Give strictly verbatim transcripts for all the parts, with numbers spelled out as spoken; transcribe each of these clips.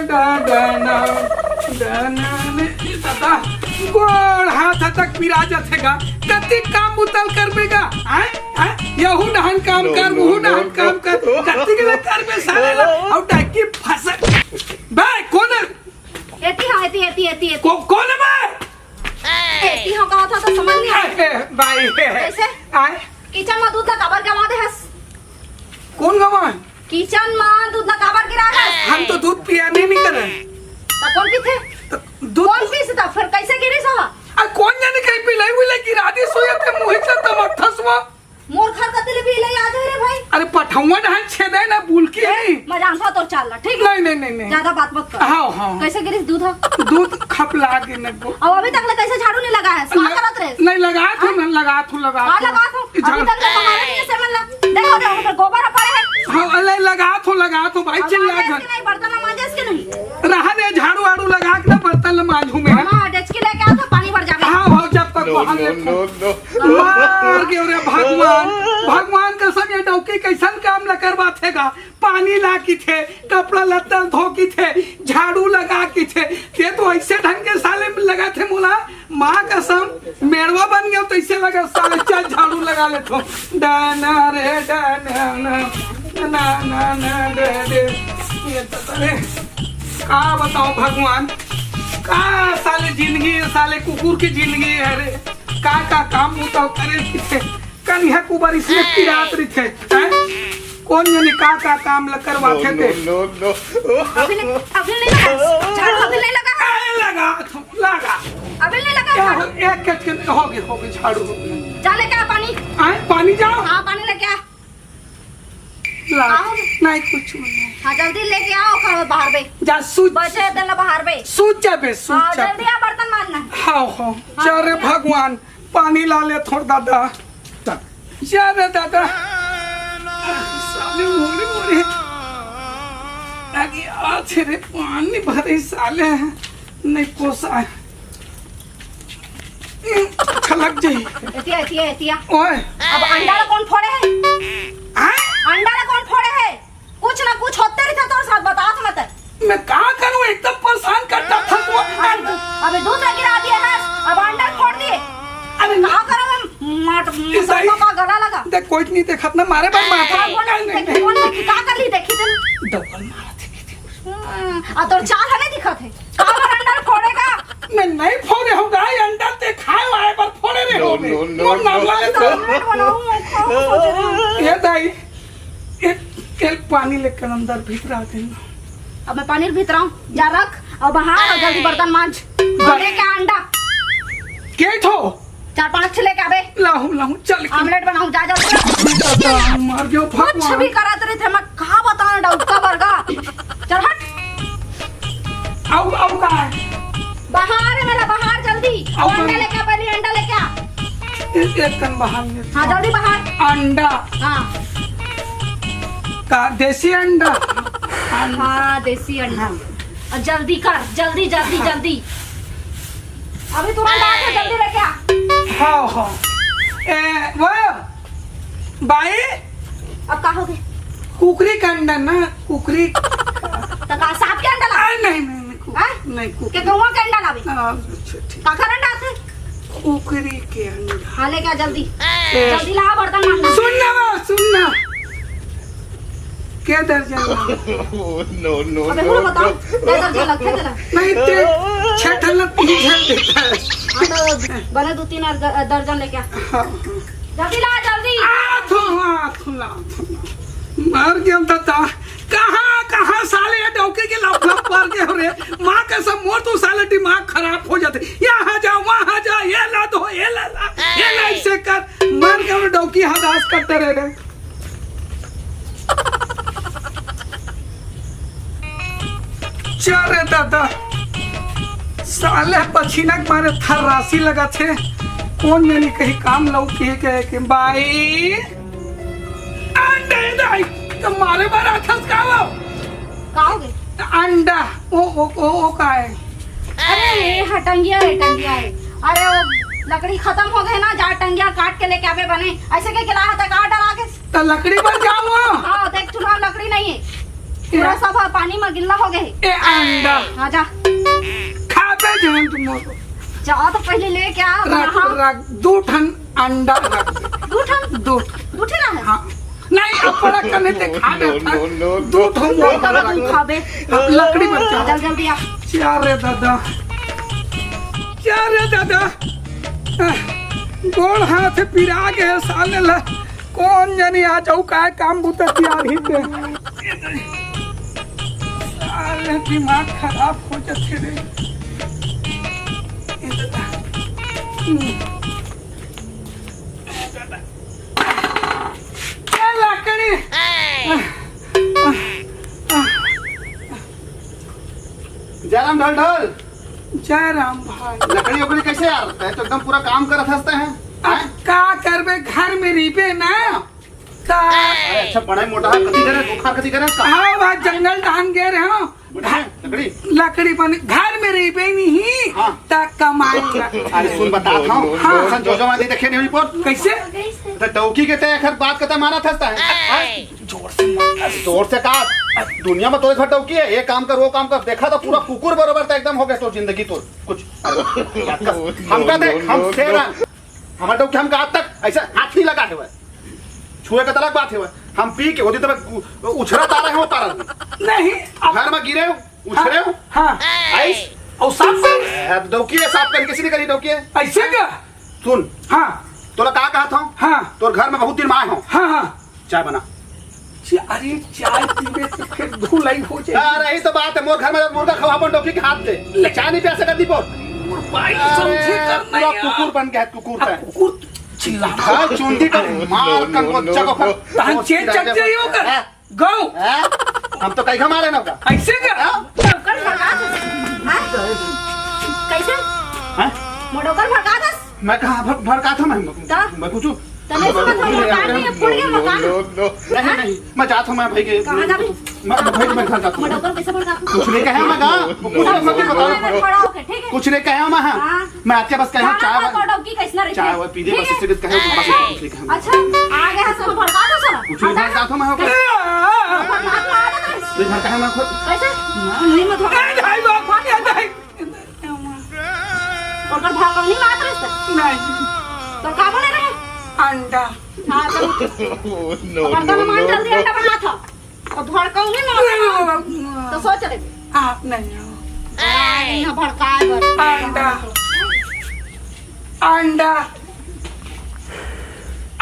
डा, डा, ना, डा, ना, ने, ए दादा, गोड़ हाथ तक पिरा जथे गा। कति काम बुता ल करबे गा? आय? आय? यहू डहन काम कर, वहू डहन काम कर। कति के ले करबे साले ला? अउ डहकी फंस। बे, कोन हे? एती हा, एती, एती, एती, एती। को-, कोन हे बे? एती हा कहा था तो समझ नहीं आया। ए, ए, बाई, ए, कैसे? आय? किचन में दूध ला काबर गवा दे हस? कोन गवा? किचन में दूध ला काबर गिरा हस? हम तो दूध पिया नहीं, नहीं करे। तो कोन पीथे? तो दूध कोन पीथे तो फिर कैसे गिरिस हवा? आ, कोन जाने कहीं पिलाई हुई लगी राधी सोया थे मोहित ला तमक थसवा। मोर घर कति ले भी ले आ जाए रे भाई। अरे पठौवा डहन छेदे ना बुलकी ए, नहीं। मैं जानता तोर चाल ला, ठीक है? नहीं, नहीं, नहीं, नहीं। ज्यादा बात मत कर। हाँ, हाँ। कैसे गिरिस दूध ह? दूध खपला के न गो। अब अभी तक ले कैसे झाड़ू नहीं लगा है? का नहीं, करत रहे? नहीं, लगा थू हाँ? ना, लगा थू, लगा का थू। लगा थू? ई अभी झाड़ू तक ले हमारे नहीं से मन ला। देखो, देखो, ऊपर गोबर पड़े है। हाँ, अरे लगा थू, लगा थू, भाई, अब चिल्ला मांजे धन। इसके नहीं, बर्तन मांजे इसके नहीं। रहा दे, झाड़ू वाड़ू लगा के ना बर्तन ल मांजू मैं। हाँ, डेचकी लेके आओ तो पानी भर जावे। हाँ, हाँ, जब तक No, वहाँ no, ले no, no। मार के रे भगवान, भगवान कसम ये डौकी कैसन काम ल करवाथे गा। पानी ला किथे, कपड़ा लत्ता धो किथे, झाड़ू लगा किथे। ये तो ऐसे ढंग के साले लगा थे मोला, माँ कसम, मेड़वा बन गया तो ऐसे लगा साले, चल झाड़ू लगा ले तो। डाना रे डाना ना, ना, ना, ना, डे, डे। ये तो, अरे, का बताओ भगवान, का साले जिंदगी है, साले कुकुर की जिंदगी है रे। का, का काम उताव करे किथे, कनिहा कुबर इसमें पिरात रिथे, हैं? कोन जनी का, का काम ल करवाथे ते? No, no, no। अभी नहीं, अभी नहीं लगा, झाड़ू अभी नहीं लगा। अरे लगा, थू, लगा। अभी नहीं लगा क्या झाड़ू। हो, एक कट के हो गई, हो गई, झाड़ू हो गई। जा लेके आ पानी। आए, पानी जाओ। हाँ, पानी लेके आ। ला, आओ। नहीं, कुछ नहीं। हाँ, जल्दी लेके आओ, खाओ बाहर बे। जा, सूत। बचे तेला बाहर बे। सूत जा बे, सूत हाँ, जा जल्दी बे। आ, बर्तन मांजना है। हाँ, हाँ। हाँ, जा रे जल्दी आ। भगवान, पानी ला ले थोड़ दादा। जा रे दादा। साले मोरे, मोरे। आगे आ छे रे, पानी भरे साले। नहीं पोसा। छलक जाई। एतिया, एतिया, एतिया। ओए। अब अंडा ला कोन फोड़े हे? हाँ? अंडा ला कोन फोड़े हे? कुछ ना कुछ होते रहिथे तोर साथ, बता तो मत। मैं का करूँ, एकदम परेशान करता था तू। अबे दू-, अबे दूध ला गिरा दिए हस, अब अंडा फोड़ दिए। अरे का करूँ मैं, माट-, इस दाई, सबका गला लगा। देख, कोई नहीं देखत ना, मारे बार मार। हाँ, बोल, नहीं, नहीं, देखी, नहीं। बोल, देखी, का कर ली, देखी तूने? डबल मार देखी थी। हाँ, आ तोर चाल हमें दिखत हे। का बर अंडा फोड़ेगा? मैं नहीं फोड़े हूँ, गाय अंडा ते खाए वाए पर फोड़े रहे No, हो बे। no, no, मोर नाम no। ला दे तो। ऑमलेट बनाऊँ, मैं खाऊँ, सोच रही हूँ। ये दाई, एक, एक पानी लेकर अंदर भीतर आ गई। अब मैं पानी भीतर आऊँ, जा रख, अब हाँ, और जल्दी बर्तन मांज। बस। और लेके आ अंडा। के थो? चार पांच ठे लेके आबे। लाहूं, लाहूं, चल के। ऑमलेट बनाऊं, जा जल्दी। दादा, मर गयो कुछ भगवान। भी करत रहिथे, मैं का बताऊं, डौका बरगा। चल हट। आऊ, आऊ का है? बाहर है मेरा, बाहर जल्दी। आऊ अंडा का? लेके आ, पहले अंडा लेके आ। एक, एक कन बाहर में। हाँ, जल्दी बाहर। अंडा। हाँ। का देसी अंडा? हाँ, देसी अंडा। हाँ। और जल्दी कर, जल्दी, जल्दी, हाँ। जल्दी। अभी तुरंत आ जा, जल्दी लेके आ। हाँ, हाँ। ए, वो, बाई? अब का हो गए? कुकरी के अंडा ना, कुकरी। तो का सांप के अंडा ला? आ, नहीं, नहीं, नहीं, कुक-, हाँ? नहीं, कुकरी। के कौआ के अंडा लावे? हाँ, अच्छा, ठीक। काकर अंडा आथे? कुकरी के अंडा। हाँ, लेके आ जल्दी। ए। जल्दी ला, बर्तन मांजना। सुन ना, सुन ना। के दर्जन लाओ? No, no, अबे no, बोलो, बताओ, no। के दर्जन लगथे तेला? नहीं, ते छह ठन ला तीन झन देता है। हाँ, तो बने दो तीन और द-, दर्जन लेके आ। हाँ। जल्दी ला, जल्दी। आ, थो, आ, थो, ला, थो, ला। मर गया दादा। कहाँ, कहाँ साले ये डौकी के लफड़ा पड़ गए हो रे? माँ कसम, मोर तो साले दिमाग खराब हो जाते। यहाँ जा, वहाँ जा, ये ला दो, ये ला ला, ये ला, इसे कर। मर गया वो डौकी, हदास करते रह गए। चल रे दादा, साले पछीना के मारे थर्रासी लगा थे। कोन जनी कहीं काम लौकी है के, के बाई? अंडे दाई, तो मारे बर आथस का वो? का हो गए? अंडा, ओ, ओ, ओ, ओ का है? अरे, ये हा टंगिया है, टंगिया है। अरे, वो लकड़ी खत्म हो गए ना, जा टंगिया काट के लेके आवे बने। ऐसे के गिला हाथ का डरा के तो लकड़ी बन जाऊँ। हाँ, देख चूल्हा लकड़ी नहीं है। पूरा सब ह पानी म गिल्ला हो गए हे। ए अंडा। हाँ, जा। खाबे जहन तुम मोर। जा तो पहले लेके आ, रख, नहा। रख, दू ठन अंडा रख दे। दू ठन? दू ठन। दू ठन है? हाँ। नहीं, अब बड़ा कने ते खा दे। No, no, no, no। दू ठन अंडा रख दे। खाबे। अब लकड़ी पर चढ़। जल्दी, जल्दी आ। क्या रे दादा, क्या रे दादा, गोड़ हाथ पिरा गए साले ला। कौन जनी आ जाऊ, काय काम बुता तियार ही ते। साले दिमाग खराब हो जाते रे। क्या लकड़ी? जयराम ढोल ढोल। जयराम भाई। लकड़ी उकड़ी कैसे यार? तैं तो एकदम पूरा काम करत हंसते हैं। अब का करबे, घर में रहिबे ना। ता अरे अच्छा, बड़ा ही मोटा है, कथी करे, बुखार कथी करे इसका? हाँ, वहाँ जंगल टहन गए रहे हो। बढ़िया है, लकड़ी। लकड़ी बने, घर में रहिबे नहीं, हाँ। ता कमाई। अरे सुन, बता था, हाँ। ऐसा जो जो मैं देखे नहीं रिपोर्ट। कैसे? तो डौकी के ते एक बात कता माना था, है? जोर से मत कर। जोर से का? दुनिया में तो एक डौकी है, ये काम कर, वो काम कर, देखा तो पूरा कुकुर बराबर था, एकदम हो गया तो जिंदगी तो कुछ। हम कहते, हम शेर हैं। हमारे डौकी हमका आज तक ऐसा हाथ नहीं लगा है, छुए का अलग बात है। हम पी के होती तब उछरा तारा है, वो तारा नहीं। नहीं, अब घर में गिरे हो, उछरे हो। हाँ। आइस? और साफ कर। अब डौकी है, साफ कर, किसी ने करी डौकी है? ऐसे क्या? सुन। हाँ। तोला का कहा था? हाँ। तोर घर में बहुत दिन में आए हो। हाँ, हाँ। चाय बना। चा-, अरे, चाय पीबे तो फिर धुलाई हो जाए। अरे, यही तो बात है, मोर घर में मुर्गा खवा अपन डौकी के हाथ दे। ले। चाय नहीं पिया सकत दीपो। मोर भाई, अरे, समझे कर नहीं पूरा यार। कुकुर बन गया है, कुकुर अब है। कुकुर चिल्ला। हाँ, चुंदी का मार कर वो जगह पर तहन चेन चक जाइयो कर। हाँ। गौ। हैं? हम तो कहीं मारे ना होगा। ऐसे का? हाँ? डौकर भड़का दस। हाँ? कैसे? हैं? मोर डौकर भड़का दस। मैं कहाँ भड़-, भड़का था मैं? ता? मैं पूछूं? तने से मतलब भड़का नहीं है, फोड़ के मकान। नहीं, नहीं, मैं जाता हूँ, मैं भाई के। कहाँ जाबे? मैं, मैं भाई के, मैं घर जाता हूँ। मोर डौकर कैसे भड़का? कुछ नहीं कहा मैं, कहा? कुछ नहीं, मैं बता रहा हूँ। खड़ा होके, ठीक है? कुछ नहीं कहा मैं, हाँ। हाँ। मैं आके बस कहा, हाँ, चाय हाँ, वाय-, तो डौकी कैसना रहिथे? चाय वाय पी दे, ठीक बस है? इससे कुछ कहे, बस कुछ नहीं कहा। अच्छा, आ गया है, सब भड़का दो सारा। कुछ नहीं भड़का था मैं, ओकर। भड़का, भड़का, भड़का। नहीं भड़का है मैं खुद। कैसे? नहीं, मैं थोड़ा ए, भाई, बाप, ए, भाई। ओकर भाव नहीं मात रहे से? नहीं। तो का बोले रहे? अंडा। हाँ, तो no, ओकर तो no, मान no, जल्दी no। अंडा बना था। और भड़काऊ नहीं ना। तो सोच रहे। आप नहीं हो। बड़ा आदमी है भड़काए बर। अंडा। अंडा।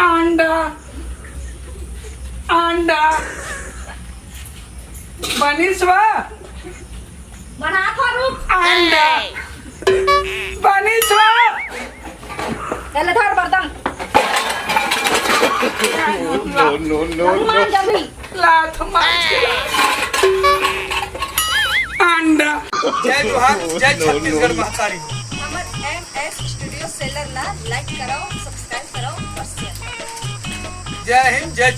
अंडा। अंडा। बनिस बा? बना था रुक। अंडा। बनिस बा? पहले धर बर्तन। No, no, no, अभी मान no। जल्दी। लात मार के। अंडा। जय जोहार, जय छत्तीसगढ़ महतारी। हमर एम एस स्टूडियो सेलर ला लाइक कराओ, सब्सक्राइब कराओ और शेयर कराओ। जय हिंद, जय